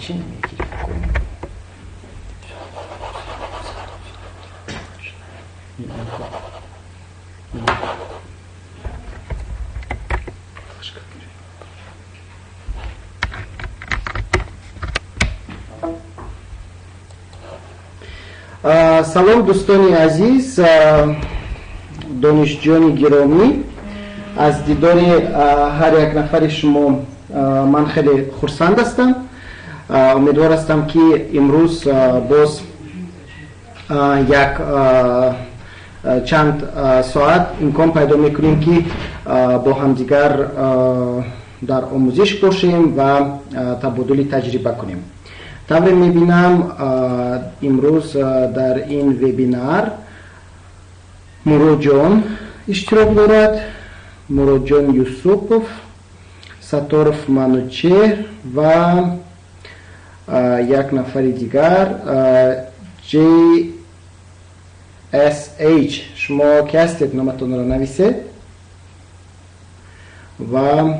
Чӣ намегирифт? Салом, дӯстони азиз, донишҷӯёни гиромӣ. Аз дидори ҳар як нафари шумо ман хеле хурсанд ҳастам. Умедвор ҳастам, ки имрӯз боз як чанд соат имкон пайдо мекунем, ки бо ҳамдигар дар омӯзиш бошем ва табодули таҷриба кунем. Тавре мебинам, имрӯз дар ин вебинар Муроҷон иштирок дорад, Муроҷон Юсупов, Сатторов Манучеҳр ва як нафари дигар, JSH. Шумо ки ҳастед, номатонро нависед. Ва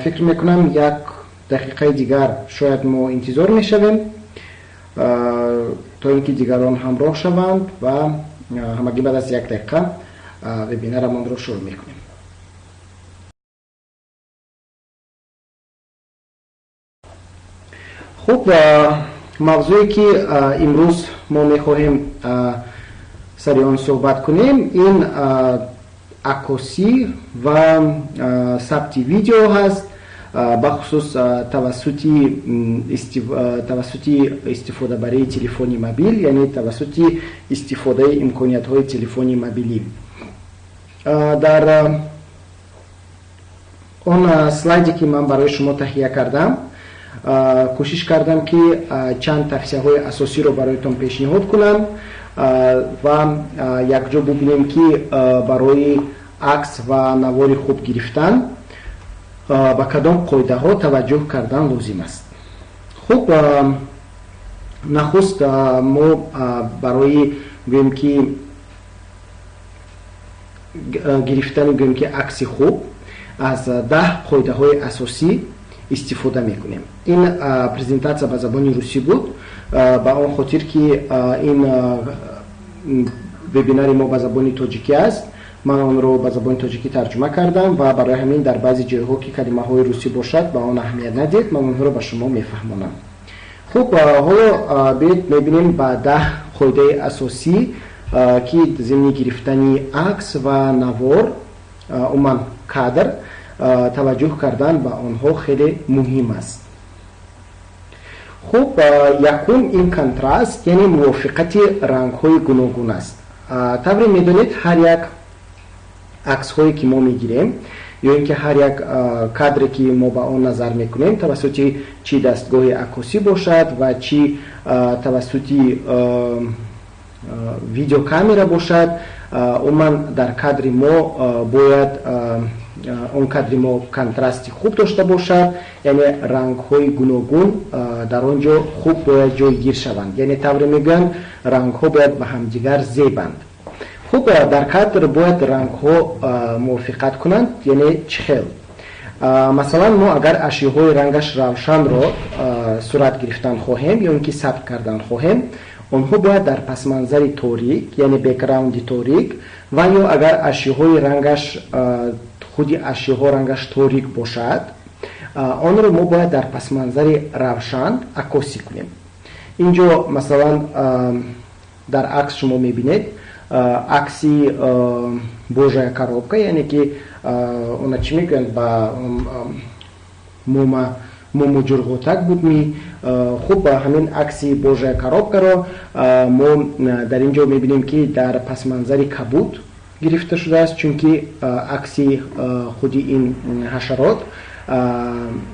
фикр мекунам, як дақиқаи дигар шояд мо интизор мешавем, то ин ки дигарон ҳамроҳ шаванд, ва ҳамагӣ баъд аз як дақиқа вебинарамонро шурӯъ мекунем. Хуб, мавзӯе ки имрӯз мо мехоҳем сари он суҳбат кунем, ин аккосӣ ва сабти видео ҳаст, бахусус тавассути истифодабарии телефони мобил, яъне тавассути истифодаи имкониятҳои телефони мобилӣ. Дар он слайде ки ман барои шумо таҳия кардам, кӯшиш кардам, ки чанд тавсияҳои асосиро бароятон пешниҳод кунам ва якҷо бубинем, ки барои акс ва навори хуб гирифтан ба кадом қоидаҳо таваҷҷӯҳ кардан лозим аст. Хуб, нахуст мо барои, гӯем ки, гирифтани, гӯем ки, акси хуб аз 10 қоидаҳои асосӣ истифода мекунем. Ин презентатсия ба забони русӣ буд, ба он хотир ки ин вебинари мо ба забони тоҷикӣ аст, ман онро ба забони тоҷикӣ тарҷума кардам ва барои ҳамин дар баъзе ҷойҳо, ки калимаҳои русӣ бошад, ба он аҳамият надиҳед, ман онҳоро ба шумо мефаҳмонам. Хуб, ҳоло биёед мебинем ба 10 қоидаи асосӣ, ки зимни гирифтани акс ва навор, умуман кадр, таваҷҷӯҳ кардан ба онҳо хеле муҳим аст. Хуб, якум ин контраст, яъне мувофиқати рангҳои гуногун аст. Тавре медонед, ҳар як аксҳое ки мо мегирем ё ин ки ҳар як кадре ки мо ба он назар мекунем, тавассути чӣ дастгоҳи аккосӣ бошад ва чӣ тавассути видеокамера бошад, умуман дар кадри мо бояд он кадри мо контрасти хуб дошта бошад, яъне рангҳои гуногун дар он ҷо хуб бояд ҷойгир шаванд, яъне тавре мегӯянд, рангҳо бояд ба ҳамдигар зебанд. Хуб, дар кадр бояд рангҳо мувофиқат кунанд, яъне чӣ хел? Масалан, мо агар ашёҳои рангаш равшанро сурат гирифтан хоҳем ё ин ки сабт кардан хоҳем, онҳо бояд дар пасманзари торик, яъне бекграунди торик, ва ё агар ашёҳои рангаш, худи ашёҳо рангаш торик бошад, онро мо бояд дар пасманзари равшан аккосӣ кунем. Инҷо, масалан, дар акс шумо мебинед акси божая коробка, яъне ки она чӣ мегӯянд, ба мума муму ҷурғотак буд ми. Хуб, ҳамин акси божая коробкаро мо дар ин ҷо мебинем, ки дар пасманзари кабуд гирифта шудааст, чунки акси худи ин ҳашарот,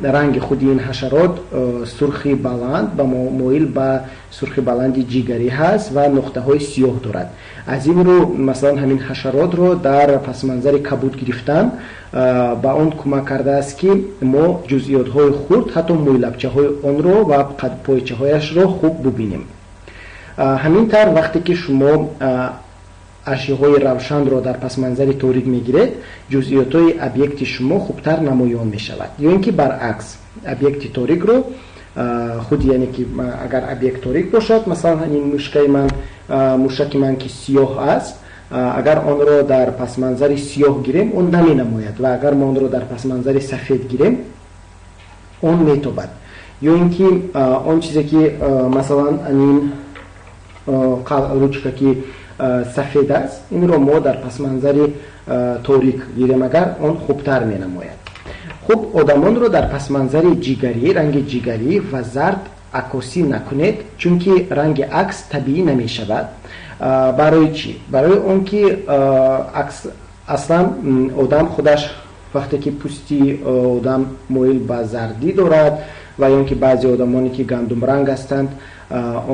ранги худи ин ҳашарот сурхи баланд ба моил ба сурхи баланди ҷигарӣ ҳаст ва нуқтаҳои сиёҳ дорад. Аз ин рӯ, масалан, ҳамин ҳашаротро дар пасманзари кабуд гирифтан ба он кӯмак кардааст, ки мо ҷузъиётҳои хурд, ҳатто мӯйлабчаҳои онро ва пойчаҳояшро хуб бубинем. Ҳамин тавр, вақте ки шумо ашёҳои равшанро дар пасманзари торик мегиред, ҷузъиётҳои объекти шумо хубтар намоён мешавад, ё ин ки баръакс, объекти торикро Худ, яъне ки агар объект торик бошад, масалан, ин мушкаи ман, мушаки ман, ки сиёҳ аст, агар онро дар пасманзари сиёҳ гирем, он наменамояд ва агар мо онро дар пасманзари сафед гирем, он метобад. Ё ин ки он чизе ки, масалан, ин ручка, ки сафед аст, инро мо дар пасманзари торик гирем агар, он хубтар менамояд. Хуб, одамонро дар пасманзари ҷигарӣ, ранги ҷигарӣ ва зард аккосӣ накунед, чунки ранги акс табиӣ намешавад. Барои чӣ? Барои он ки акс аслан одам худаш, вақте ки пӯсти одам моил ба зардӣ дорад ва ё ин ки баъзе одамоне, ки гандумранг ҳастанд,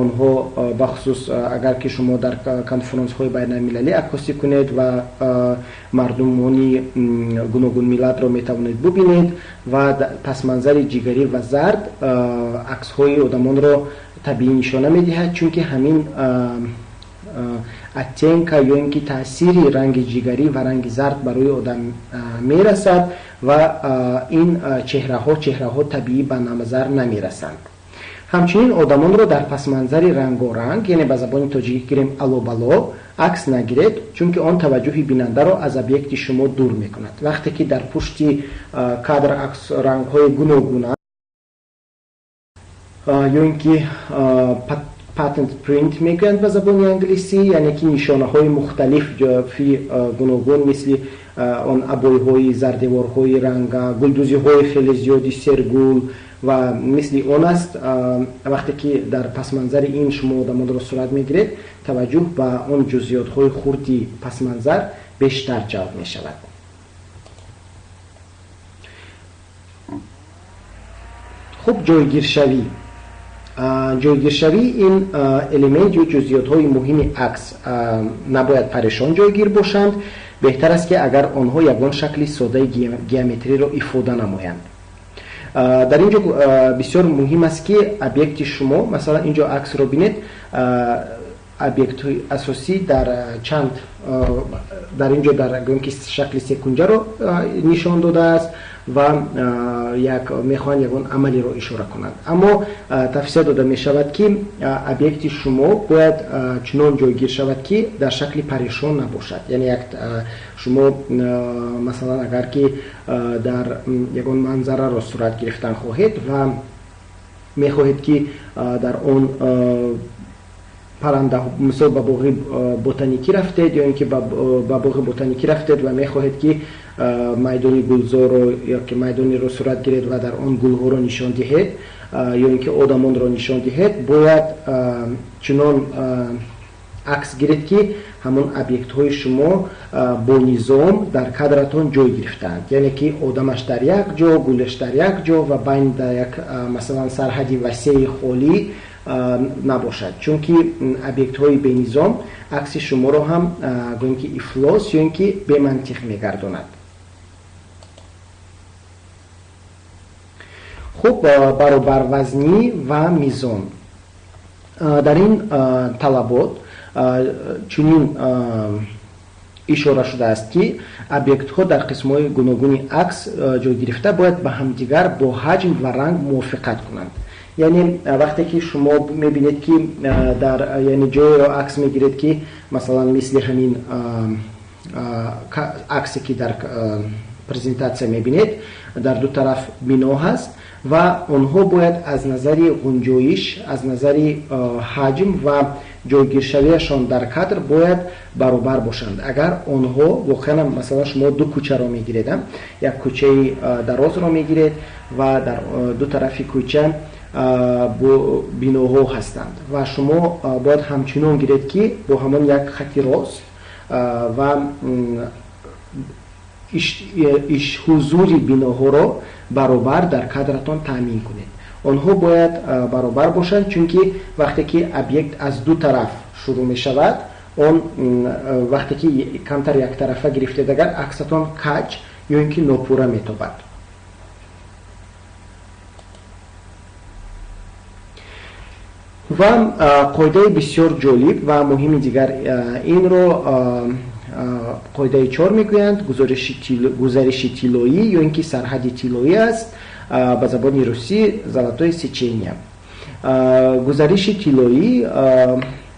онҳо, бахусус агар ки шумо дар конфронсҳои байналмилалӣ аккосӣ кунед ва мардумони гуногунмиллатро метавонед бубинед ва пасманзари ҷигарӣ ва зард аксҳои одамонро табиӣ нишона медиҳад, чунки ҳамин оттенка ё ин ки таъсири ранги ҷигарӣ ва ранги зард барои одам мерасад ва ин чеҳраҳо табиӣ ба назар намерасанд. Ҳамчунин одамонро дар пасманзари рангоранг, яъне ба забони тоҷикӣ гирем, алобало акс нагиред, чунки он таваҷҷӯҳи бинандаро аз объекти шумо дур мекунад. Вақте ки дар пушти кадр акс рангҳои гуногунанд ё ин ки pattern print мегӯянд ба забони англисӣ, яъне ки нишонаҳои мухталиф, гуногун, мисли он обойҳои зардеворҳои ранга, гулдӯзиҳои хеле зиёди сергул ва мисли он аст, вақте ки дар пасманзари ин шумо одамонро сурат мегиред, таваҷҷӯҳ ба он ҷузъиётҳои хурди пасманзар бештар ҷалб мешавад. Хуб, ҷойгиршавӣ. Ин элемент ё ҷузъиётҳои муҳими акс набояд парешон ҷойгир бошанд. Беҳтар аст, ки агар онҳо ягон шакли содаи геометриро ифода намоянд. Дар ин ҷо бисёр муҳим аст, ки объекти шумо, масалан, ин ҷо аксро бинед, объектҳои асосӣ дар чанд, дар ин ҷо дар гӯем ки шакли секунҷаро нишон додааст ва як мехоҳанд ягон амалеро ишора кунанд. Аммо тавсия дода мешавад, ки объекти шумо бояд чунон ҷойгир шавад, ки дар шакли парешон набошад. Яъне як шумо, масалан, агар ки дар ягон манзараро сурат гирифтан хоҳед ва мехоҳед, ки дар он паранда, мисол, ба боғи ботаникӣ рафтед ё ин ки ба боғи ботаникӣ рафтед ва мехоҳед, ки майдони гулзорро ё ки майдонеро сурат гиред ва дар он гулҳоро нишон диҳед ё ин ки одамонро нишон диҳед, бояд чунон акс гиред, ки ҳамон объектҳои шумо бо низом дар кадратон ҷой гирифтаанд, яъне ки одамаш дар як ҷо, гулаш дар як ҷо ва байн дар як, масалан, сарҳади васеи холӣ набошад, чунки объектҳои бенизом акси шуморо ҳам, гӯем ки, ифлос ё ин ки бемантиқ мегардонад. Хуб, баробарвазнӣ ва мизон. Дар ин талабот чунин ишора шудааст, ки объектҳо дар қисмҳои гуногуни акс ҷой гирифта бояд ба ҳамдигар бо ҳаҷм ва ранг мувофиқат кунанд. Яъне вақте ки шумо мебинед, ки дар, яъне, ҷоеро акс мегиред, ки масалан мисли ҳамин аксе, ки дар презентатсия мебинед, дар ду тараф бино ҳаст ва онҳо бояд аз назари ғунҷоиш, аз назари ҳаҷм ва ҷойгиршавиашон дар кадр бояд баробар бошанд. Агар онҳо воқеан, масалан, шумо ду кӯчаро мегиред, як кӯчаи дарозро мегиред ва дар ду тарафи кӯча биноҳо ҳастанд ва шумо бояд ҳамчунон гиред, ки бо ҳамон як хати рост ва ҳузури биноҳоро баробар дар кадратон таъмин кунед. Онҳо бояд баробар бошанд, чунки вақте ки объект аз ду тараф шурӯъ мешавад, он вақте ки камтар яктарафа гирифтед, агар аксатон каҷ ё ин ки нопурра метобад. Ва қоидаи бисёр ҷолиб ва муҳими дигар, инро қоидаи чор мегӯянд, гузариши тиллоӣ ё ин ки сарҳади тиллоӣ аст. ба забони русӣ золотое сечение. Гузариши тиллоӣ,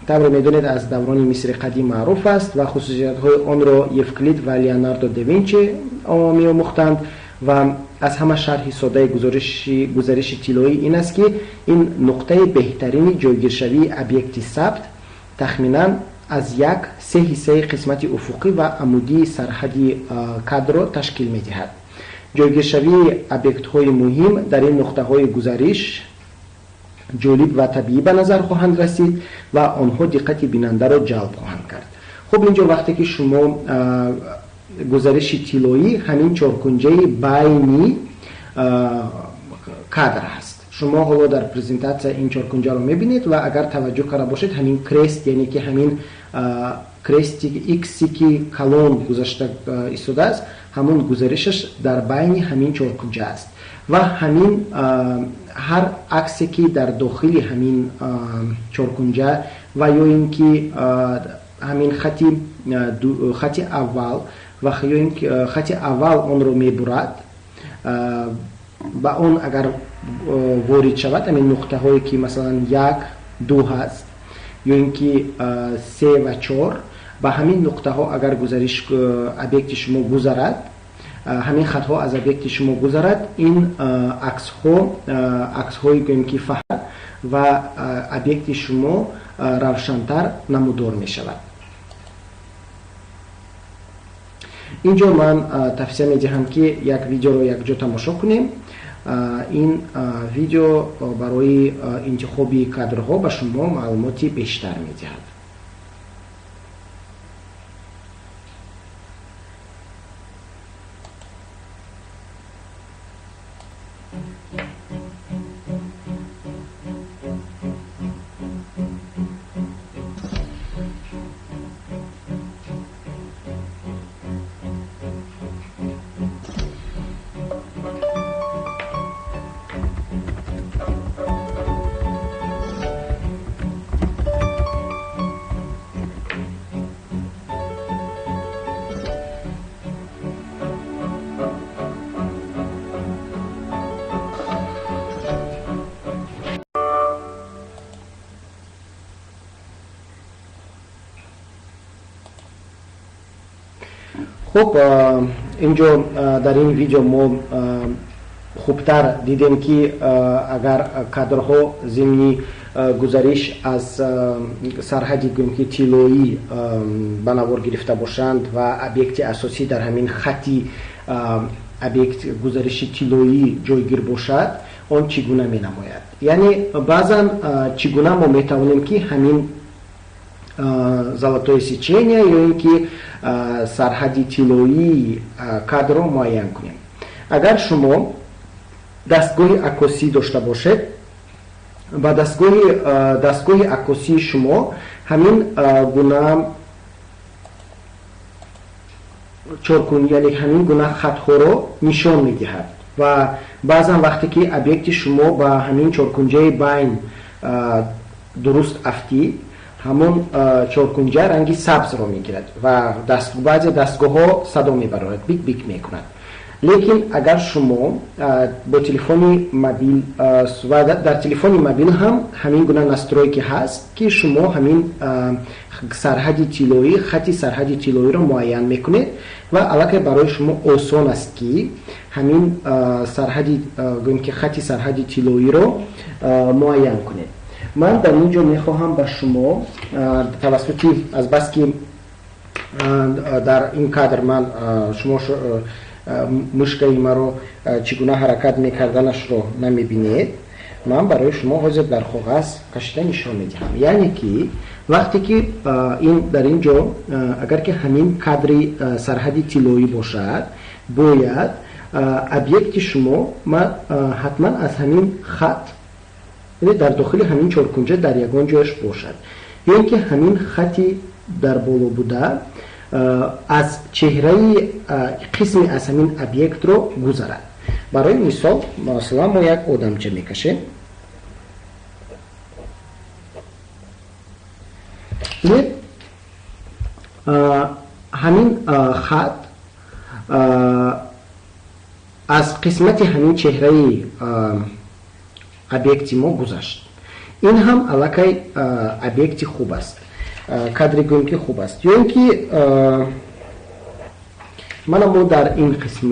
тавре медонед, аз даврони Мисри қадим маъруф аст ва хусусиятҳои онро Евклид ва Леонардо да Винчи меомӯхтанд. Ва аз ҳама шарҳи содаи гузариши тиллоӣ ин аст, ки ин нуқтаи беҳтарини ҷойгиршавии объекти сабт тахминан аз 1/3 ҳиссаи қисмати уфуқӣ ва амудии сарҳади кадрро ташкил медиҳад. Ҷойгиршавии объектҳои муҳим дар ин нуқтаҳои гузариш ҷолиб ва табиӣ ба назар хоҳанд расид ва онҳо диққати бинандаро ҷалб хоҳанд кард. Хуб, инҷо вақте ки шумо гузариши тиллоӣ ҳамин чоркунҷаи байни кадр ҳаст. Шумо ҳоло дар презентатсия ин чоркунҷаро мебинед ва агар таваҷҷӯҳ карда бошед, ҳамин крест, яъне ки ҳамин крести икси ки калон гузашта истодааст, ҳамон гузаришаш дар байни ҳамин чоркунҷа аст ва ҳамин ҳар аксе ки дар дохили ҳамин чоркунҷа ва ё ин ки ҳамин хати аввал ва ё ин ки хати аввал онро мебурад, ба он агар ворид шавад, ҳамин нуқтаҳое ки масалан 1, 2 ҳаст ё ин ки 3 ва 4, ба ҳамин нуқтаҳо агар гузариш объекти шумо гузарад, ҳамин хатҳо аз объекти шумо гузарад, ин аксҳои гӯем ки фаҳр ва объекти шумо равшантар намудор мешавад. Инҷо ман тавсия медиҳам, ки як видеоро якҷо тамошо кунем. Ин видео барои интихоби кадрҳо ба шумо маълумоти бештар медиҳад. Хуб, инҷо дар ин видео мо хубтар дидем, ки агар кадрҳо зимни гузариш аз сарҳади гӯем ки тиллоӣ ба навор гирифта бошанд ва объекти асосӣ дар ҳамин хати объект гузариши тиллоӣ ҷойгир бошад, он чӣ гуна менамояд. Яъне баъзан чӣ гуна мо метавонем, ки ҳамин золотое сечение ё ин ки сарҳади тиллоии кадрро муайян кунем. Агар шумо дастгоҳи аккосӣ дошта бошед, ба дастгоҳи аккосии шумо ҳамин гуна чоркун, яъне ҳамин гуна хатҳоро нишон медиҳад ва баъзан вақте ки объекти шумо ба ҳамин чоркунҷаи байн дуруст афтид, ҳамон чоркунҷа ранги сабзро мегирад ва баъзе дастгоҳҳо садо мебарорад, бик-бик мекунад. Лекин агар шумо бо телефони мобил ва дар телефони мобил ҳам ҳамин гуна настройки ҳаст, ки шумо ҳамин сарҳади тиллоӣ, хати сарҳади тиллоиро муайян мекунед ва аллакай барои шумо осон аст, ки ҳамин сарҳади, гӯем ки хати сарҳади тиллоиро муайян кунед. Ман дар ин ҷо мехоҳам ба шумо тавассути азбаски дар ин кадр ман шумо мушкаи маро чӣ гуна ҳаракат мекарданашро намебинед, ман барои шумо ҳозир дар коғаз кашида нишон медиҳам. Яъне ки вақте ки ин дар ин ҷо агар ки ҳамин кадри сарҳади тиллоӣ бошад, бояд объекти шумо ҳатман аз ҳамин хат, яъне дар дохили ҳамин чоркунҷа дар ягон ҷояш бошад, ё ин ки ҳамин хати дар боло буда аз чеҳраи қисме аз ҳамин объектро гузарад. Барои мисол, масалан, мо як одамча мекашем. Ҳамин хат Аз қисмати ҳамин чеҳраи объекти мо гузашт. Ин ҳам аллакай объекти хуб аст, кадри гӯем ки хуб аст. Ё ин ки мана мо дар ин қисм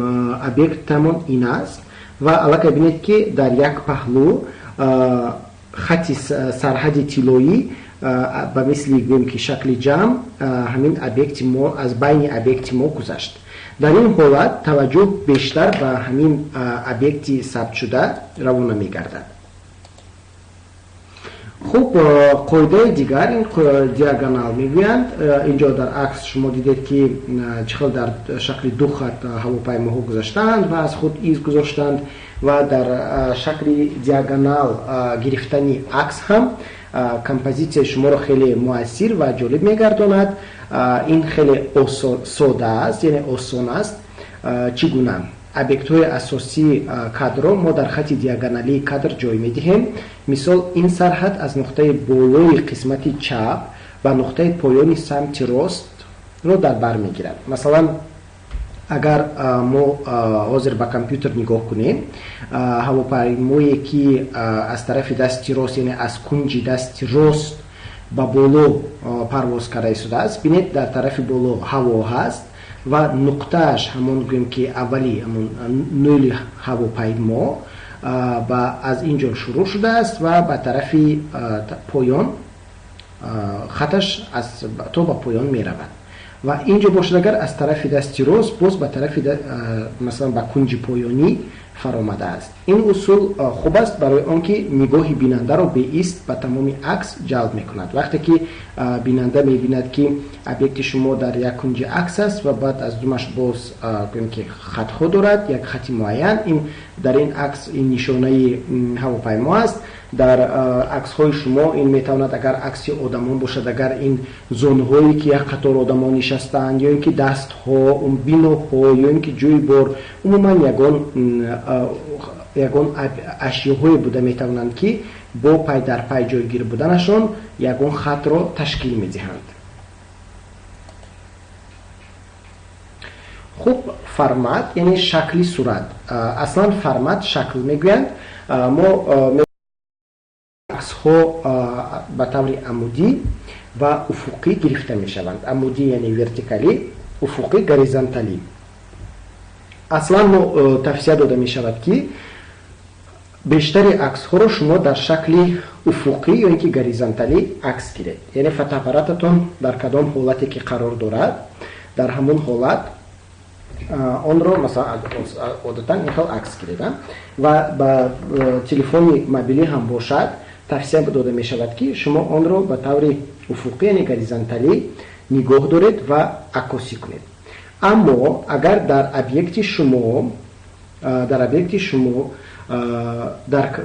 объектамон ин аст ва аллакай бинед, ки дар як паҳлӯ хати сарҳади тиллоӣ ба мисли гӯем ки шакли ҷамъ ҳамин объекти мо аз байни объекти мо гузашт. Дар ин ҳолат таваҷҷӯҳ бештар ба ҳамин объекти сабтшуда равона мегардад. Хуб, қоидаи дигар ин диагонал мегӯянд. Инҷо дар акс шумо дидед, ки чӣ хел дар шакли ду хат ҳавопаймоҳо гузаштаанд ва аз худ из гузоштанд ва дар шакли диагонал гирифтани акс ҳам композитсияи шуморо хеле муассир ва ҷолиб мегардонад. Ин хеле сода аст, яъне осон аст. Чӣ гуна? Объектҳои асосии кадрро мо дар хати диагоналии кадр ҷой медиҳем. Мисол, ин сарҳад аз нуқтаи болои қисмати чап ба нуқтаи поёни самти ростро дар бар мегирад. Масалан, агар мо ҳозир ба компютер нигоҳ кунем, ҳавопаймое ки аз тарафи дасти рост, яъне аз кунҷи дасти рост ба боло парвоз карда истодааст, бинед, дар тарафи боло ҳаво ҳаст ва нуқтааш ҳамон гӯем ки аввали ҳамон нӯли ҳавопаймо аз ин ҷо шурӯъ шудааст ва ба тарафи поён хаташ то ба поён меравад. Ва ин ҷо бошад, агар аз тарафи дасти рост боз ба тарафи, масалан, ба кунҷи поёнӣ фаромадааст. Ин усул хуб аст барои он ки нигоҳи бинандаро беист ба тамоми акс ҷалб мекунад. Вақте ки бинанда мебинад, ки объекти шумо дар як кунҷи акс аст ва баъд аз думаш боз гӯем ки хатҳо дорад, як хати муайян, ин дар ин акс ин нишонаи ҳавопаймо аст. Дар аксҳои шумо ин метавонад, агар акси одамон бошад, агар ин зонҳое ки як қатор одамон нишастаанд, ё ин ки дастҳо, биноҳо, ё ин ки ҷӯйбор, умуман ягон ашёҳое буда метавонанд, ки бо пай дар пай ҷойгир буданашон ягон хатро ташкил медиҳанд. Хуб, формат, яъне шакли сурат. Аслан формат шакл мегӯянд. Мо аксҳо ба таври амудӣ ва уфуқӣ гирифта мешаванд. Амудӣ яъне вертикалӣ, уфуқӣ горизонталӣ. Аслан мо тавсия дода мешавад, ки бештари аксҳоро шумо дар шакли уфуқӣ ё ин ки горизонталӣ акс гиред. Яъне фотоаппарататон дар кадом ҳолате ки қарор дорад, дар ҳамон ҳолат онро, масалан, одатан ин хел акс гиред. Ва ба телефони мобилӣ ҳам бошад, тавсия дода мешавад, ки шумо онро ба таври уфуқӣ, яъне горизонталӣ нигоҳ доред ва аккосӣ кунед. Аммо агар дар объекти шумо, дар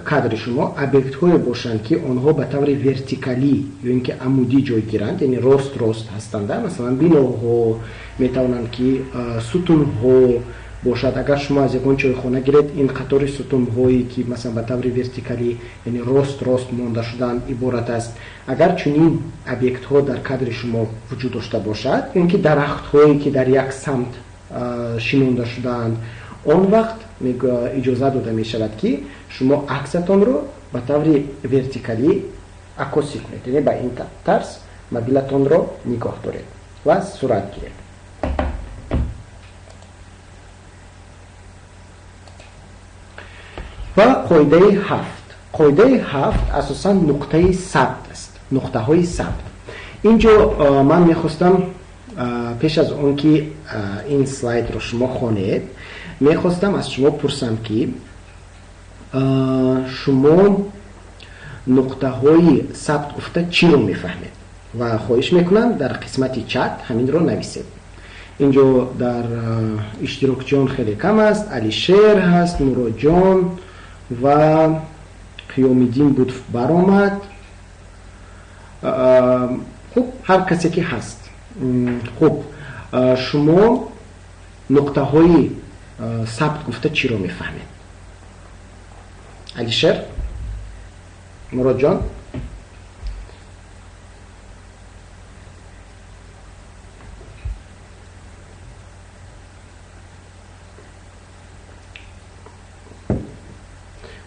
кадри шумо объектҳое бошанд, ки онҳо ба таври вертикалӣ ё ин ки амудӣ ҷой гиранд, яъне рост рост ҳастанд, масалан, биноҳо метавонанд ки сутунҳо бошад. Агар шумо аз ягон чойхона гиред, ин қатори сутунҳое ки, масалан, ба таври вертикалӣ, яъне рост рост монда шудаанд, иборат аст. Агар чунин объектҳо дар кадри шумо вуҷуд дошта бошад, ё ин ки дарахтҳое ки дар як самт шинонда шудаанд, он вақт иҷоза дода мешавад, ки шумо аксатонро ба таври вертикалӣ аккосӣ кунед, яъне ба ин тарз мобилатонро нигоҳ доред ва сурат гиред. Ва қоидаи ҳафт. Қоидаи ҳафт асосан нуқтаи сабт аст, нуқтаҳои сабт. Ин ҷо ман мехостам, пеш аз он ки ин слайдро шумо хонед, мехостам аз шумо пурсам, ки шумо нуқтаҳои сабт гуфта чиро мефаҳмед, ва хоҳиш мекунам, дар қисмати чат ҳаминро нависед. Инҷо дар иштирокчиён хеле кам аст. Алишер ҳаст, Муроҷон ва Қиёмиддин буд, баромад. Хуб, ҳар касе ки ҳаст. Хуб, шумо нуқтаҳои сабт гуфта чиро мефаҳмед? Алишер, Муроҷон.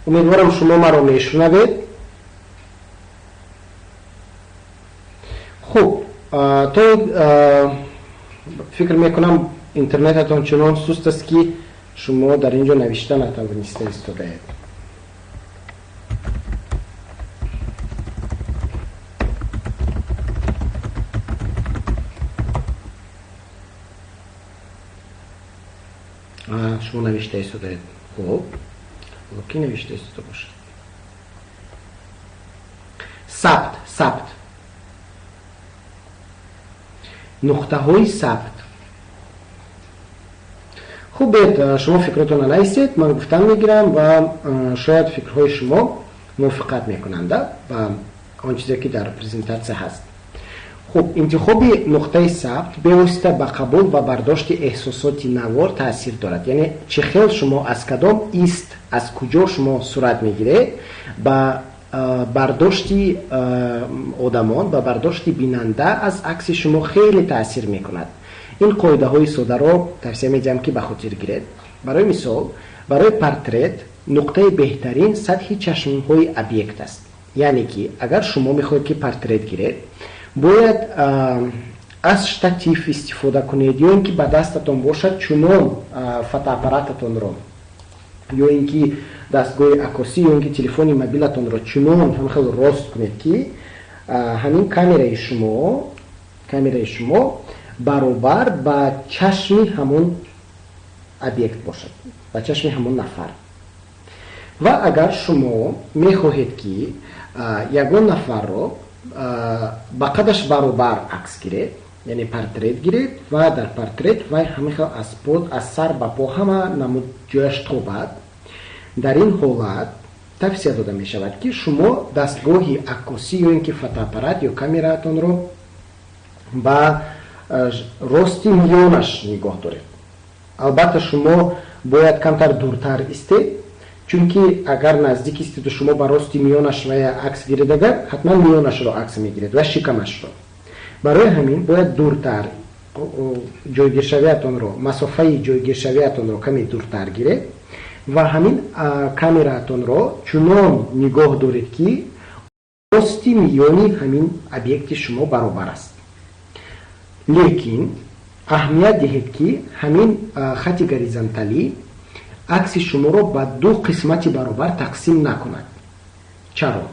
Умедворам, шумо маро мешунавед. Хуб, то фикр мекунам, интернетатон чунон суст аст, ки шумо дар ин ҷо навишта натавониста истодаед. Шумо навишта истодаед. Хуб, ки навишта истода бошад. Сабт, нуқтаҳои сабт. Хуб, бед, шумо фикротонро нависед, ман гуфтан мегирам ва шояд фикрҳои шумо мувофиқат мекунанда ба он чизе, ки дар презентатсия ҳаст. Хуб, интихоби нуқтаи сабт бевосита ба қабул ва бардошти эҳсосоти навор таъсир дорад. Яъне чӣ хел шумо, аз кадом ист, аз куҷо шумо сурат мегиред, ба бардошти одамон, ба бардошти бинанда аз акси шумо хеле таъсир мекунад. Ин қоидаҳои содаро тавсия медиҳам, ки ба хотир гиред. Барои мисол, барои портрет нуқтаи беҳтарин сатҳи чашмҳои объект аст. Яъне ки агар шумо мехоҳед, ки портрет гиред, бояд аз штатив истифода кунед ё ин ки ба дастатон бошад, чунон фотоаппарататонро ё ин ки дастгоҳи аккосӣ ё ин ки телефони мобилатонро чунон ҳамхел рост кунед, ки ҳамин камераи шумо баробар ба чашми ҳамон объект бошад, ба чашми ҳамон нафар. Ва агар шумо мехоҳед, ки ягон нафарро ба қадаш баробар акс гиред, яъне портрет гиред, ва дар портрет вай ҳамин хел аз сар ба по ҳама намуд ҷояш тобад, дар ин ҳолат тавсия дода мешавад, ки шумо дастгоҳи аккосӣ ё ин ки фотоаппарат ё камераатонро ба рости миёнаш нигоҳ доред. Албатта, шумо бояд камтар дуртар истед, чунки агар наздик истеду шумо ба рости миёнаш ва акс гиред, агар ҳатман миёнашро акс мегиред ва шикамашро. Барои ҳамин бояд дуртар ҷойгиршавиятонро, масофаи ҷойгиршавиятонро каме дуртар гиред ва ҳамин камераатонро чунон нигоҳ доред, ки рости миёни ҳамин объекти шумо баробар аст. Лекин аҳамият диҳед, ки ҳамин хати горизонталӣ акси шуморо ба ду қисмати баробар тақсим накунад. Чаро?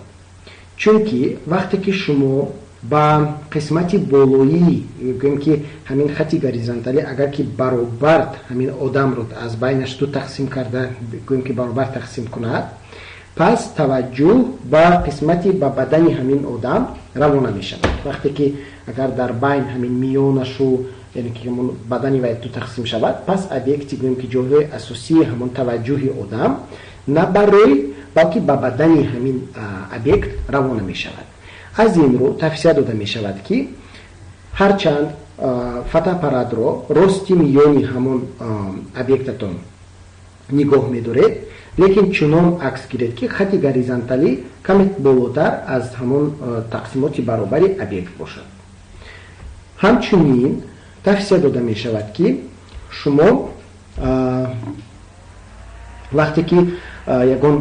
Чунки вақте ки шумо ба қисмати болоӣ, гӯем ки ҳамин хати горизонталӣ агар ки баробар ҳамин одамро аз байнаш ду тақсим карда, гӯем ки баробар тақсим кунад, пас таваҷҷӯҳ ба қисмати ба бадани ҳамин одам равона мешавад. Вақте ки агар дар байн ҳамин миёнашу, яъне ки ҳамон бадани вай ду тақсим шавад, пас объекти, гӯем ки ҷойҳои асосии ҳамон таваҷҷӯҳи одам на ба рӯй, балки ба бадани ҳамин объект равона мешавад. Аз ин рӯ тавсия дода мешавад, ки ҳарчанд фотоаппаратро рости миёни ҳамон объектатон нигоҳ медоред, лекин чунон акс гиред, ки хати горизонталӣ каме болотар аз ҳамон тақсимоти баробари объект бошад. Ҳамчунин тавсия дода мешавад, ки шумо вақте ки ягон,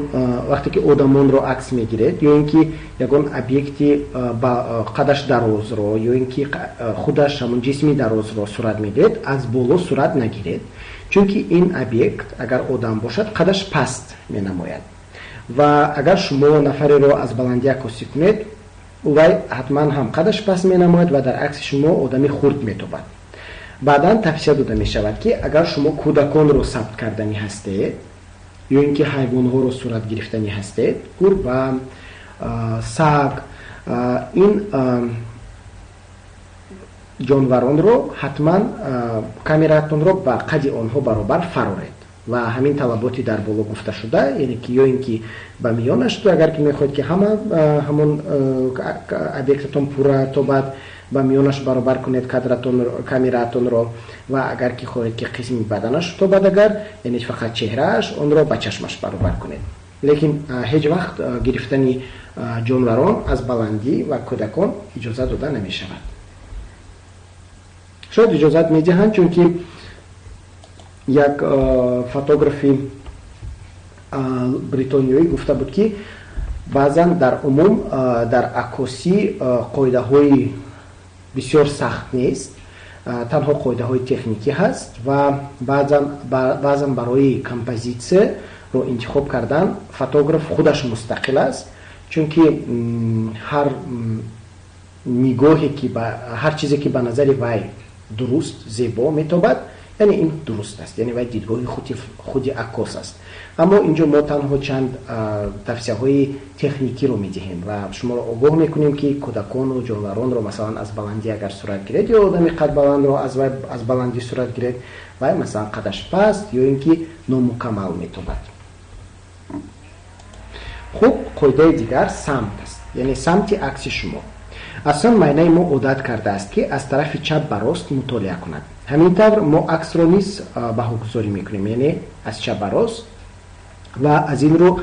вақте ки одамонро акс мегиред ё ин ки ягон объекти қадаш дарозро ё ин ки худаш ҳамон ҷисми дарозро сурат медиҳед, аз боло сурат нагиред, чунки ин объект агар одам бошад, қадаш паст менамояд ва агар шумо нафареро аз баландӣ аккосӣ кунед, вай ҳатман ҳам қадаш паст менамояд ва дар акси шумо одами хурд метобад. Баъдан тавсия дода мешавад, ки агар шумо кӯдаконро сабт карданӣ ҳастед ё ин ки ҳайвонҳоро сурат гирифтанӣ ҳастед, гурба, саг, ин ҷонваронро ҳатман камераатонро ба қади онҳо баробар фароред ва ҳамин талаботи дар боло гуфташуда, яъне ки ё ин ки ба миёнаш, агар ки мехоҳед, ки ҳама ҳамон объектатон пурра тобад, ба миёнаш баробар кунед камераатонро ва агар ки хоҳед, ки қисми баданаш тобад, агар яъне фақат чеҳрааш, онро ба чашмаш баробар кунед. Лекин ҳеҷ вақт гирифтани ҷонварон аз баландӣ ва кӯдакон иҷозат дода намешавад. Шояд иҷозат медиҳанд, чунки як фотографи бритониёӣ гуфта буд, ки баъзан дар умум дар аккосӣ қоидаҳои бисёр сахт нест, танҳо қоидаҳои техникӣ ҳаст ва баъзан барои композитсияро интихоб кардан фотограф худаш мустақил аст, чунки ҳар нигоҳе ки ҳар чизе ки ба назари вай дуруст, зебо метобад, яъне ин дуруст аст, яъне вай дидгоҳи худи аккос аст. Аммо инҷо мо танҳо чанд тавсияҳои техникиро медиҳем ва шуморо огоҳ мекунем, ки кӯдакону ҷонваронро масалан аз баландӣ агар сурат гиред ё одами қадбаландро аз баландӣ сурат гиред, вай масалан қадаш паст ё ин ки номукаммал метобад. Хуб, қоидаи дигар самт аст, яъне самти акси шумо. Аслан майнаи мо одат кардааст, ки аз тарафи чап ба рост мутолиа кунад. Ҳамин тавр мо аксро низ баҳогузорӣ мекунем, яъне аз чап ба рост, ва аз ин рӯ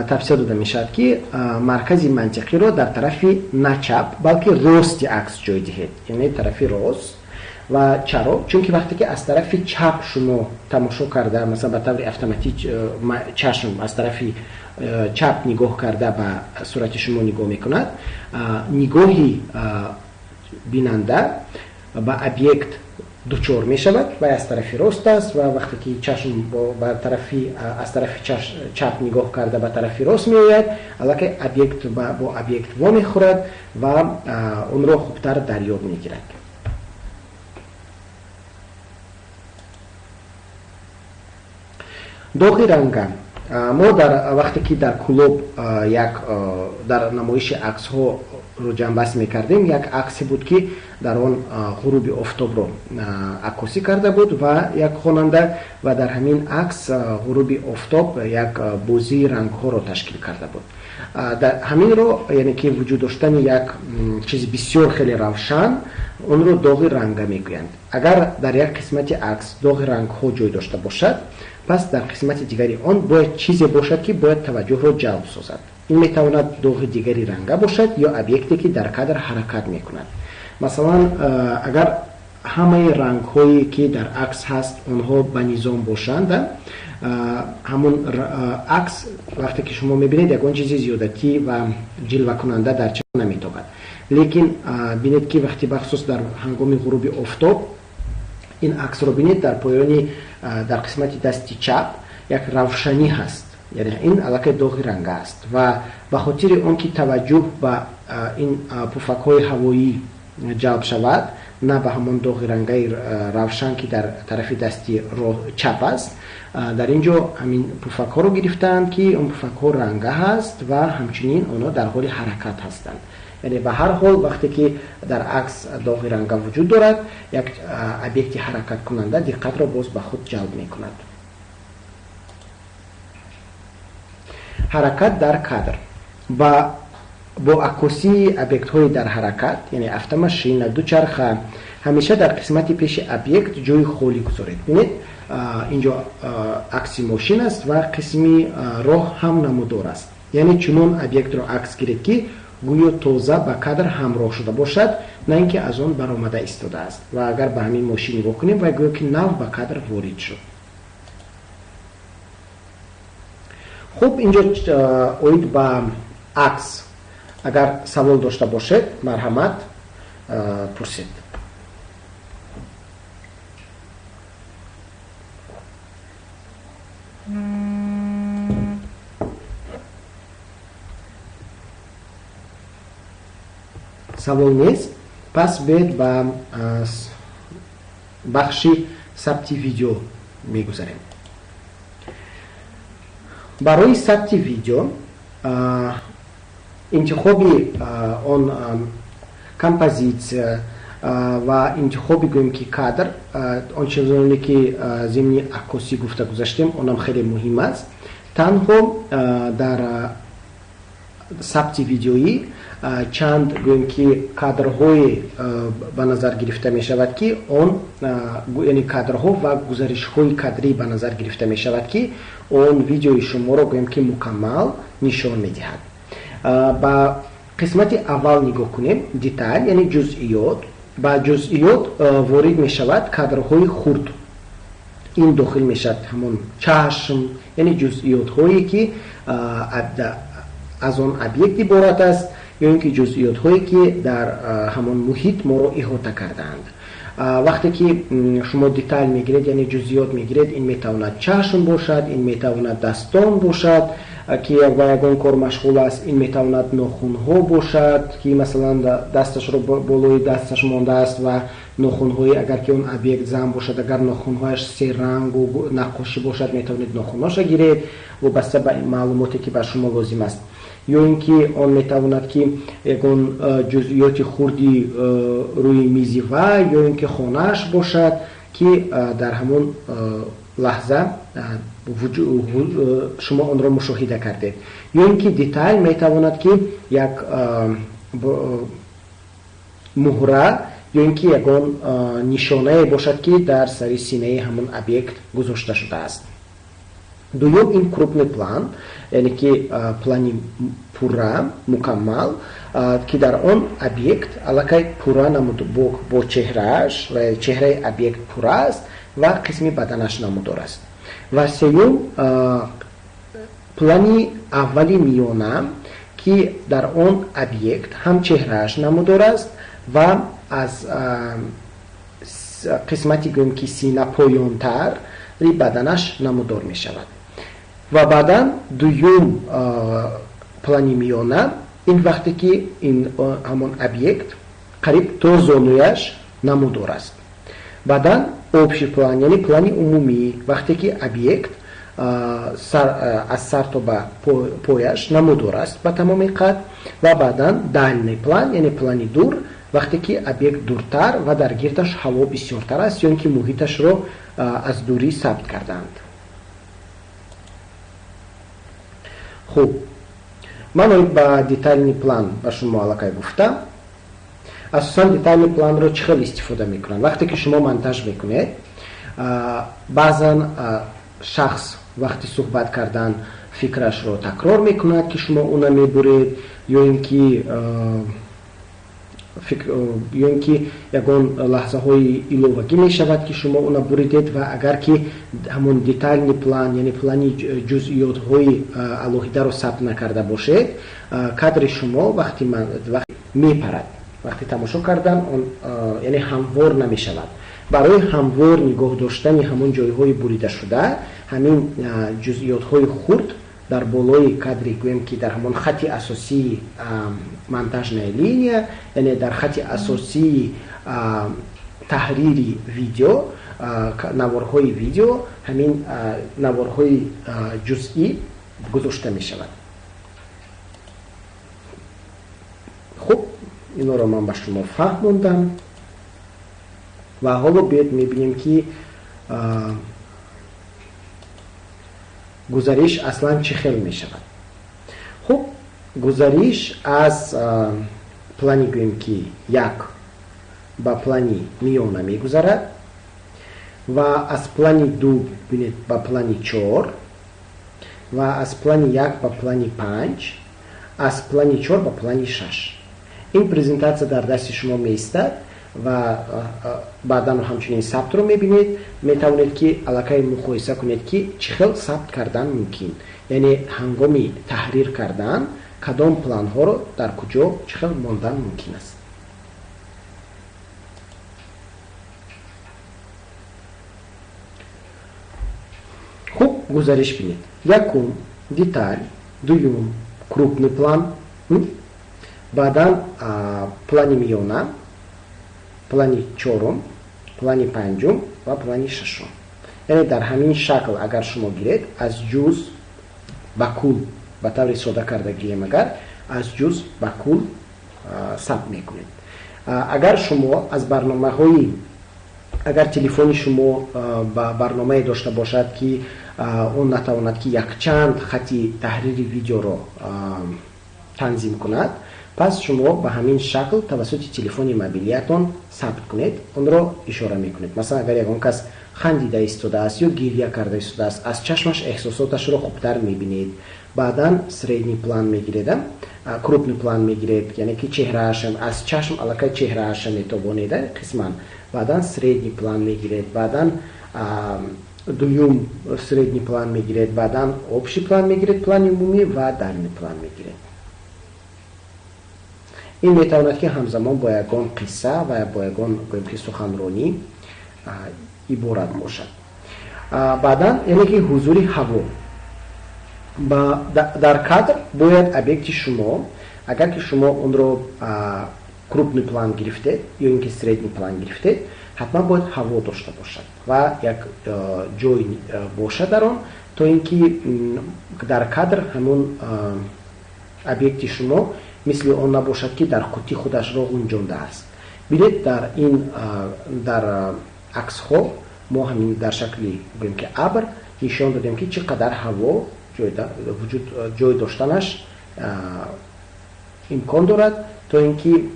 тавсия дода мешавад, ки маркази мантиқиро дар тарафи на чап, балки рости акс ҷой диҳед, яъне тарафи рост. Ва чаро? Чунки вақте ки аз тарафи чап шумо тамошо карда, масалан ба таври автоматӣ чашм аз тарафи чап нигоҳ карда ба сурати шумо нигоҳ мекунад, нигоҳи бинанда ба объект дучор мешавад ва аз тарафи рост аст, ва вақте ки чашм аз тарафи чап нигоҳ карда ба тарафи рост меояд, аллакай объект бо объект вомехӯрад ва онро хубтар дарёб мегирад. Доғи ранга. Мо дар вақте ки дар клуб як дар намоиши аксҳоро ҷамъбаст мекардем, як аксе буд, ки дар он ғуруби офтобро аккосӣ карда буд ва як хонанда, ва дар ҳамин акс ғуруби офтоб як бозии рангҳоро ташкил карда буд. Ҳаминро, яъне ки вуҷуд доштани як чизи бисёр хеле равшан, онро доғи ранга мегӯянд. Агар дар як қисмати акс доғи рангҳо ҷой дошта бошад, пас дар қисмати дигари он бояд чизе бошад, ки бояд таваҷҷӯҳро ҷалб созад. Ин метавонад доғи дигари ранга бошад ё объекте, ки дар кадр ҳаракат мекунад. Масалан, агар ҳамаи рангҳое, ки дар акс ҳаст, онҳо ба низом бошанд, ҳамун акс вақте ки шумо мебинед, ягон чизи зиёдатӣ ва ҷилвакунанда дар чашм наметобад. Лекин бинед, ки вақти бахусус дар ҳангоми ғуруби офтоб ин аксро бинед, дар поёни дар қисмати дасти чап як равшанӣ ҳаст, яъне ин аллакай доғи ранга аст, ва ба хотири он ки таваҷҷӯҳ ба ин пуфакҳои ҳавоӣ ҷалб шавад, на ба ҳамон доғи рангаи равшан, ки дар тарафи дасти чап аст, дар ин ҷо ҳамин пуфакҳоро гирифтаанд, ки он пуфакҳо ранга ҳаст ва ҳамчунин онҳо дар ҳоли ҳаракат ҳастанд. Яъне ба ҳар ҳол вақте ки дар акс доғи ранга вуҷуд дорад, як объекти ҳаракаткунанда диққатро боз ба худ ҷалб мекунад. Ҳаракат дар кадр. Бо аккосии объектҳои дар ҳаракат, яъне автомашина, дучарха, ҳамеша дар қисмати пеши объект ҷои холӣ гузоред. Бинед, инҷо акси мошин аст ва қисми роҳ ҳам намудор аст. Яъне чунон объектро акс гиред, ки гӯё тоза ба кадр ҳамроҳ шуда бошад, на ин ки аз он баромада истодааст. Ва агар ба ҳамин мошин нигоҳ кунем, вай гӯё ки нав ба кадр ворид шуд. Хуб, инҷо оид ба акс агар савол дошта бошед, марҳамат, пурсед. Савол нест, пас биёед ба бахши сабти видео мегузарем. Барои сабти видео интихоби он композитсия ва интихоби, гӯем ки, кадр, он чизоне ки зимни аккосӣ гуфта гузаштем, онам хеле муҳим аст. Танҳо дар сабти видеоӣ чанд, гӯем ки, кадрҳое ба назар гирифта мешавад, ки он, яъне кадрҳо ва гузаришҳои кадрӣ ба назар гирифта мешавад, ки он видеои шуморо, гӯем ки, мукаммал нишон медиҳад. Ба қисмати аввал нигоҳ кунем, деталь, яъне ҷузъиёт. Ба ҷузъиёт ворид мешавад кадрҳои хурд. Ин дохил мешавад ҳамон чашм, яъне ҷузъиётҳое, ки аз он объект иборат аст, ё ин ки ҷузъиётҳое, ки дар ҳамон муҳит моро иҳота кардаанд. Вақте ки шумо деталь мегиред, яъне ҷузъиёт мегиред, ин метавонад чашм бошад, ин метавонад дастон бошад, ки ба ягон кор машғул аст, ин метавонад нохунҳо бошад, ки масалан дасташро болои дасташ мондааст ва нохунҳои, агар ки он объект зан бошад, агар нохунҳояш серангу наққошӣ бошад, метавонед нохунҳоша гиред, вобаста ба маълумоте, ки ба шумо лозим аст. Ё ин ки он метавонад ки ягон ҷузъиёти хурди рӯи мизи вай, ё ин ки хонааш бошад, ки дар ҳамон лаҳза шумо онро мушоҳида кардед. Ё ин ки деталь метавонад ки як муҳра ё ин ки ягон нишонае бошад, ки дар сари синаи ҳамон объект гузошта шудааст. Дуюм ин крупный план, яъне ки плани пурра, мукаммал, ки дар он объект аллакай пурра намуд бо чеҳрааш ва чеҳраи объект пурра аст ва қисми баданаш намудор аст. Ва сеюм плани аввали миёна, ки дар он объект ҳам чеҳрааш намудор аст ва аз қисмати, гӯем ки, сина поёнтар баданаш намудор мешавад. Ва баъдан дуюм плани миёна, ин вақте ки ин ҳамон объект қариб то зонуяш намудор аст. Баъдан общий план, яъне плани умумӣ, вақте ки объект аз сар то ба пояш намудор аст ба тамоми қад. Ва баъдан дальний план, яъне плани дур, вақте ки объект дуртар ва дар гирдаш ҳаво бисёртар аст, ё ин ки муҳиташро аз дурӣ сабт кардаанд. Хуб, ман оид ба детальный план ба шумо аллакай гуфтам. Асосан детальный планро чӣ хел истифода мекунанд? Вақте ки шумо монтаж мекунед, баъзан шахс вақти суҳбат кардан фикрашро такрор мекунад, ки шумо уна мебуред, ё ин ки ягон лаҳзаҳои иловагӣ мешавад, ки шумо уна буридед. Ва агар ки ҳамон детальный план, яъне плани ҷузъиётҳои алоҳидаро сабт накарда бошед, кадри шумо вақти мепарад, вақти тамошо кардан он, яъне ҳамвор намешавад. Барои ҳамвор нигоҳ доштани ҳамон ҷойҳои буридашуда, ҳамин ҷузъиётҳои хурд дар болои кадри, гӯем ки дар ҳамон хати асосии монтажная линия, яъне дар хати асосии таҳрири видео, наворҳои видео, ҳамин наворҳои ҷузъӣ гузошта мешавад. Хуб, инҳоро ман ба шумо фаҳмондам ва ҳоло биёед мебинем, ки гузариш аслан чӣ хел мешавад. Хуб, гузариш аз плани, гӯем ки, як ба плани миёна мегузарад ва аз плани ду, бинед, ба плани чор ва аз плани як ба плани панҷ, аз плани чор ба плани шаш. Ин презентатсия дар дасти шумо меистад ва баъдан ҳамчунин сабтро мебинед. Метавонед, ки аллакай муқоиса кунед, ки чӣ хел сабт кардан мумкин, яъне ҳангоми таҳрир кардан кадом планҳоро дар куҷо чӣ хел мондан мумкин аст. Хуб, гузариш бинед: якум деталь, дуюм крупный план, баъдан плани миёна, плани чорум, плани панҷум ва плани шашум. Яъне дар ҳамин шакл агар шумо гиред, аз ҷуз ба кул, ба таври сода карда гирем, агар аз ҷуз ба кул сабт мекунед, агар шумо аз барномаҳои, агар телефони шумо ба барномае дошта бошад, ки он натавонад, ки якчанд хати таҳрири видеоро танзим кунад, пас шумо ба ҳамин шакл тавассути телефони мобилиятон сабт кунед, онро ишора мекунед. Масалан, агар ягон кас хандида истодааст ё гирья карда истодааст, аз чашмаш эҳсосоташро хубтар мебинед. Баъдан средний план мегиред, крупный план мегиред, яъне ки чеҳрааша аз чашм аллакай чеҳрааша метобонед қисман. Баъдан средний план мегиред, баъдан Дуюм средний план мегиред, баъдан общий план мегиред, плани умумӣ ва дальний план мегиред. Ин метавонад, ки ҳамзамон бо ягон қисса ва бо ягон, гӯем ки, суханронӣ иборат бошад. Баъдан, яъне ки ҳузури ҳаво дар кадр бояд объекти шумо, агар ки шумо онро крупный план гирифтед ё ин ки средний план гирифтед, ҳатман бояд ҳаво дошта бошад ва як ҷой бошад дар он, то ин ки дар кадр ҳамон объекти шумо мисли он набошад, ки дар қуттӣ худашро ғунҷондааст. Бинед, дар ин дар аксҳо мо ҳамин дар шакли, гӯем ки, абр нишон додем, ки чӣ қадар ҳаво вуҷуд ҷой доштанаш имкон дорад, то ин ки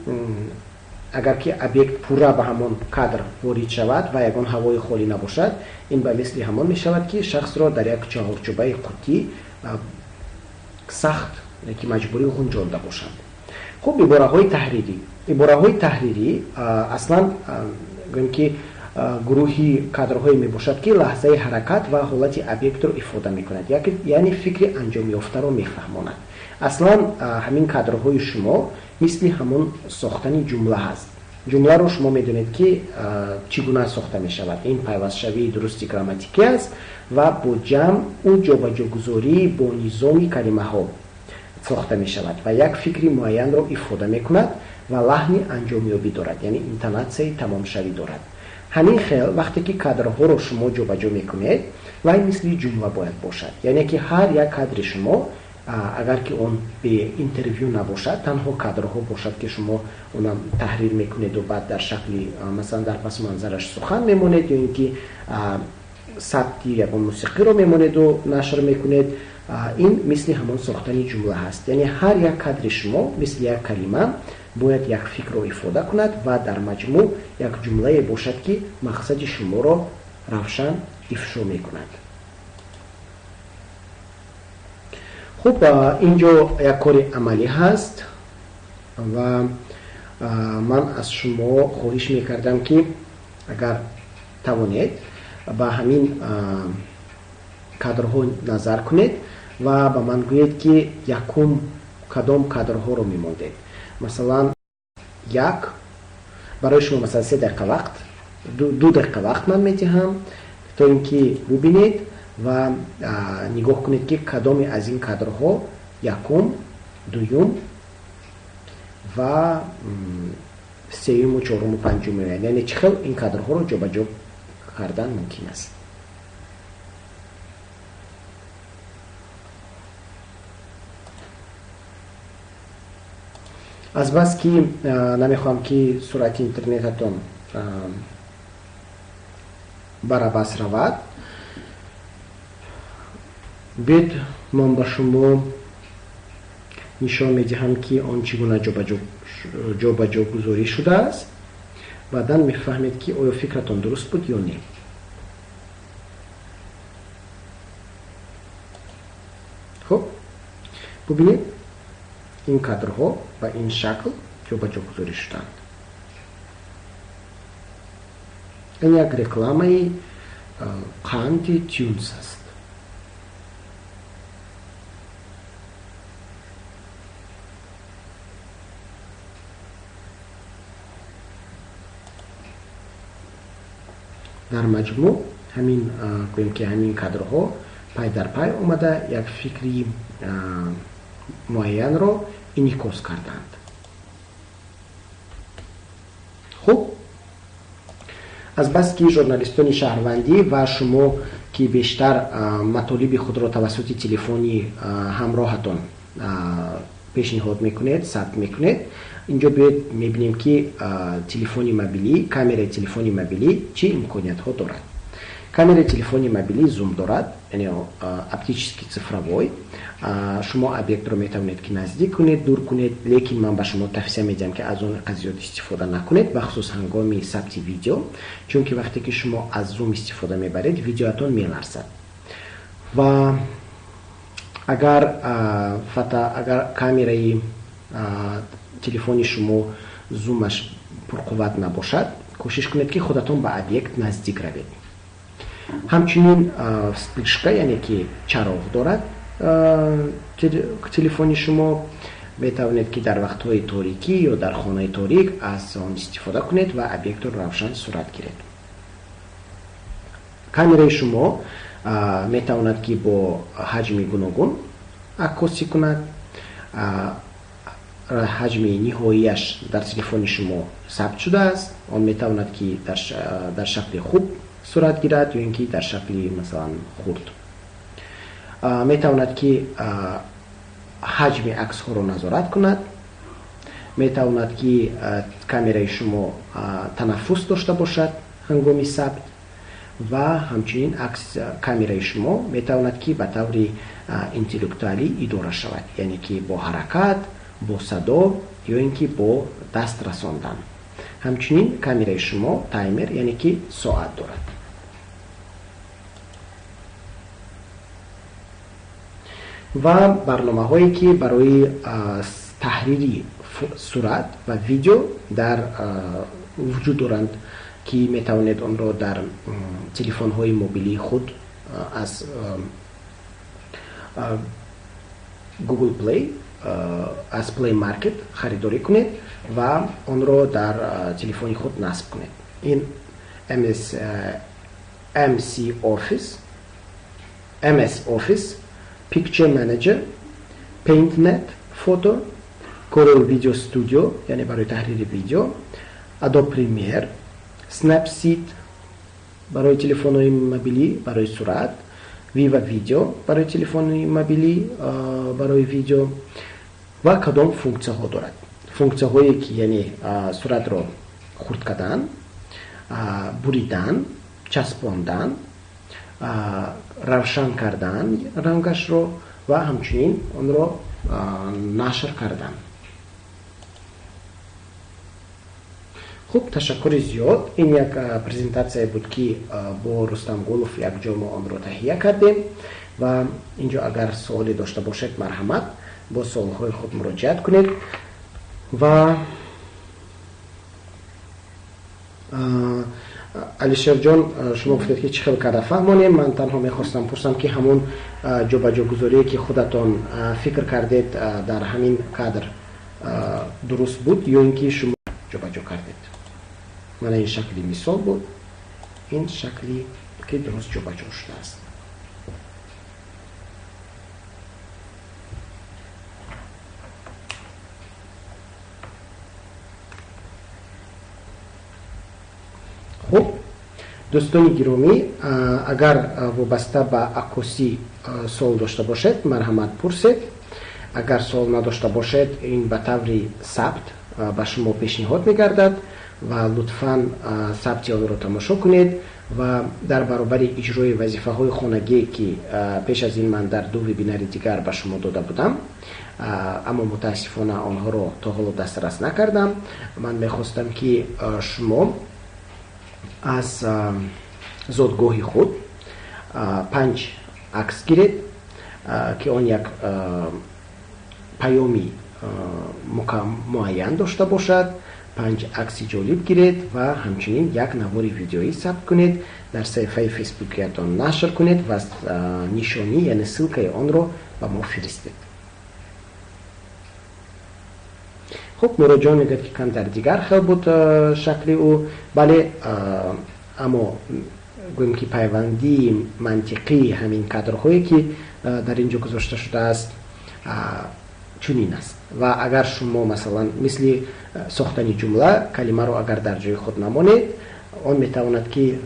агар ки объект пурра ба ҳамон кадр ворид шавад ва ягон ҳавои холӣ набошад, ин ба мисли ҳамон мешавад, ки шахсро дар як чаҳорчӯбаи қуттӣ сахт, ки маҷбурӣ ғунҷонда бошанд. Хуб, ибораҳои таҳрирӣ. Ибораҳои таҳрирӣ аслан, гӯем ки, гурӯҳи кадрҳое мебошад, ки лаҳзаи ҳаракат ва ҳолати объектро ифода мекунад, яъне фикри анҷомёфтаро мефаҳмонад. Аслан ҳамин кадрҳои шумо мисли ҳамон сохтани ҷумла ҳаст. Ҷумларо шумо медонед, ки чӣ гуна сохта мешавад. Ин пайвастшавии дурусти грамматикӣ аст ва бо ҷамъу ҷобаҷогузорӣ бо низоми калимаҳо сохта мешавад ва як фикри муайянро ифода мекунад ва лаҳни анҷомёбӣ дорад, яъне интонатсияи тамомшавӣ дорад. Ҳамин хел, вақте ки кадрҳоро шумо ҷобаҷо мекунед, вай мисли ҷумла бояд бошад, яъне ки ҳар як кадри шумо, агар ки он бе интервю набошад, танҳо кадрҳо бошад, ки шумо онам таҳрир мекунеду баъд дар шакли, масалан, дар пасманзараш сухан мемонед ё ин ки сабти ягон мусиқиро мемонеду нашр мекунед, ин мисли ҳамон сохтани ҷумла ҳаст. Яъне ҳар як кадри шумо мисли як калима бояд як фикрро ифода кунад ва дар маҷмӯъ як ҷумлае бошад, ки мақсади шуморо равшан ифшо мекунад. Хуб, ин ҷо як кори амалӣ ҳаст ва ман аз шумо хоҳиш мекардам, ки агар тавонед, ба ҳамин кадрҳо назар кунед ва ба ман гӯед, ки якум кадом кадрҳоро мемондед. Масалан, як барои шумо, масалан, 3 дақиқа вақт, 2 дақиқа вақт ман медиҳам, то ин ки бубинед ва нигоҳ кунед, ки кадоме аз ин кадрҳо якум, дуюм ва сеюму чоруму панҷум меояд, яъне чӣ хел ин кадрҳоро ҷобаҷо кардан мумкин аст. Азбаски намехоҳам, ки суръати интернетатон барабас равад, бед ман ба шумо нишон медиҳам, ки он чӣ гуна ҷобаҷогузорӣ шудааст. Баъдан мефаҳмед, ки оё фикратон дуруст буд ё не. Хуб, бубинед, ин кадрҳо ба ин шакл ҷобаҷогузорӣ шуданд. Ин як рекламаи қанди Тюнс аст. Дар маҷмӯъ ҳамин, гӯем ки, ҳамин кадрҳо пай дар пай омада як фикри муайянро инъикос карданд. Хуб, азбаски журналистони шаҳрвандӣ ва шумо, ки бештар матолиби худро тавассути телефони ҳамроҳатон пешниҳод мекунед, сабт мекунед, инҷо биёед мебинем, ки телефони мобилӣ, камераи телефони мобилӣ чӣ имкониятҳо дорад. Камераи телефони мобилӣ зум дорад, яъне оптический, цифровой. Шумо объектро метавонед, ки наздик кунед, дур кунед, лекин ман ба шумо тавсия медиҳам, ки аз он зиёд истифода накунед, бахусус ҳангоми сабти видео, чунки вақте ки шумо аз зум истифода мебаред, видеоатон меларзад. Ва агар камераи телефони шумо зумаш пурқувват набошад, кӯшиш кунед, ки худатон ба объект наздик равед. Ҳамчунин вспышка, яъне ки чароғ дорад телефони шумо. Метавонед ки дар вақтҳои торикӣ ё дар хонаи торик аз он истифода кунед ва объектро равшан сурат гиред. Камераи шумо метавонад ки бо ҳаҷми гуногун аккосӣ кунад. Ҳаҷми ниҳоияш дар телефони шумо сабт шудааст. Он метавонад ки дар шакли хуб сурат гирад ё ин ки дар шакли масалан хурд. Метавонад ки ҳаҷми аксҳоро назорат кунад. Метавонад ки камераи шумо танаффус дошта бошад ҳангоми сабт ва ҳамчунин камераи шумо метавонад ки ба таври интеллектуалӣ идора шавад, яъне ки бо ҳаракат, бо садо ё ин ки бо даст расондан. Ҳамчунин камераи шумо таймер, яъне ки соат дорад. Ва барномаҳое ки барои таҳрири сурат ва видео дар вуҷуд доранд, ки метавонед онро дар телефонҳои мобилии худ аз Google Play, аз Play Market харидорӣ кунед ва онро дар телефони худ насб кунед. Ин MC Office, MS Office, Picture Manager, PaintNet Photo, Corel Video Studio, яъне барои таҳрири видео, Adobe Premiere, Snapseed барои телефонҳои мобилӣ барои сурат, Viva Video барои телефони мобилӣ барои видео ва кадом функсияҳо дорад. Функсияҳое ки яъне суратро хурд кардан, буридан, часпондан, равшан кардан рангашро ва ҳамчунин онро нашр кардан. Хуб, ташаккури зиёд. Ин як презентатсия буд ки бо Рустам Гулов якҷо мо онро таҳия кардем ва инҷо агар суоле дошта бошед, марҳамат бо суолҳои худ муроҷиат кунед. Ва Алишерҷон, шумо гуфтед ки чӣ хел карда фаҳмонем. Ман танҳо мехостам пурсам ки ҳамон ҷобаҷогузорие ки худатон фикр кардед дар ҳамин кадр дуруст буд ё ин ки шумо ҷобаҷо кардед. Мана ин шакли мисол буд, ин шакли ки дуруст ҷобаҷо шудааст. Хуб, дӯстони гиромӣ, агар вобаста ба аккосӣ суол дошта бошед, марҳамат пурсед. Агар суол надошта бошед, ин ба таври сабт ба шумо пешниҳод мегардад ва лутфан сабти онро тамошо кунед ва дар баробари иҷрои вазифаҳои хонагие ки пеш аз ин ман дар ду вебинари дигар ба шумо дода будам, аммо мутаассифона онҳоро то ҳоло дастрас накардам, ман мехостам ки шумо аз зодгоҳи худ 5 акс гиред, ки он як паёми муайян дошта бошад, 5 акси ҷолиб гиред ва ҳамчунин як навори видеоӣ сабт кунед, дар саҳифаи фейсбукиятон нашр кунед ва нишонӣ, яъне ссилкаи онро ба мо фиристед. Хуб, Муроҷон мегӯяд ки камтар дигар хел буд шакли ӯ, бале, аммо гӯем ки пайвандии мантиқии ҳамин кадрҳое ки дар ин ҷо гузошта шудааст чунин аст. Ва агар шумо масалан мисли сохтани ҷумла калимаро агар дар ҷои худ намонед, он метавонад ки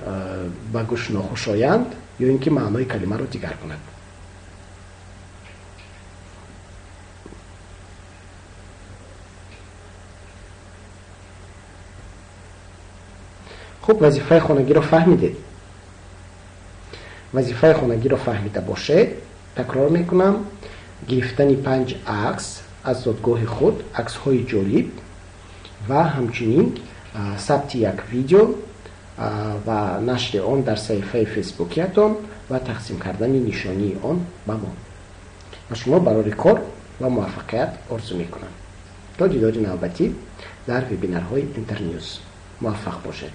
ба гӯш нохушоянд ё ин ки маънои калимаро дигар кунад. Хуб, вазифаи хонагиро фаҳмидед. Вазифаи хонагиро фаҳмида бошед, такрор мекунам, гирифтани 5 акс аз зодгоҳи худ, аксҳои ҷолиб ва ҳамчунин сабти як видео ва нашри он дар саҳифаи фейсбукиятон ва тақсим кардани нишонии он ба мо. Ба шумо барори кор ва муваффақият орзу мекунам. То дидори навбатӣ дар вебинарҳои Интерньюз. Муваффақ бошед.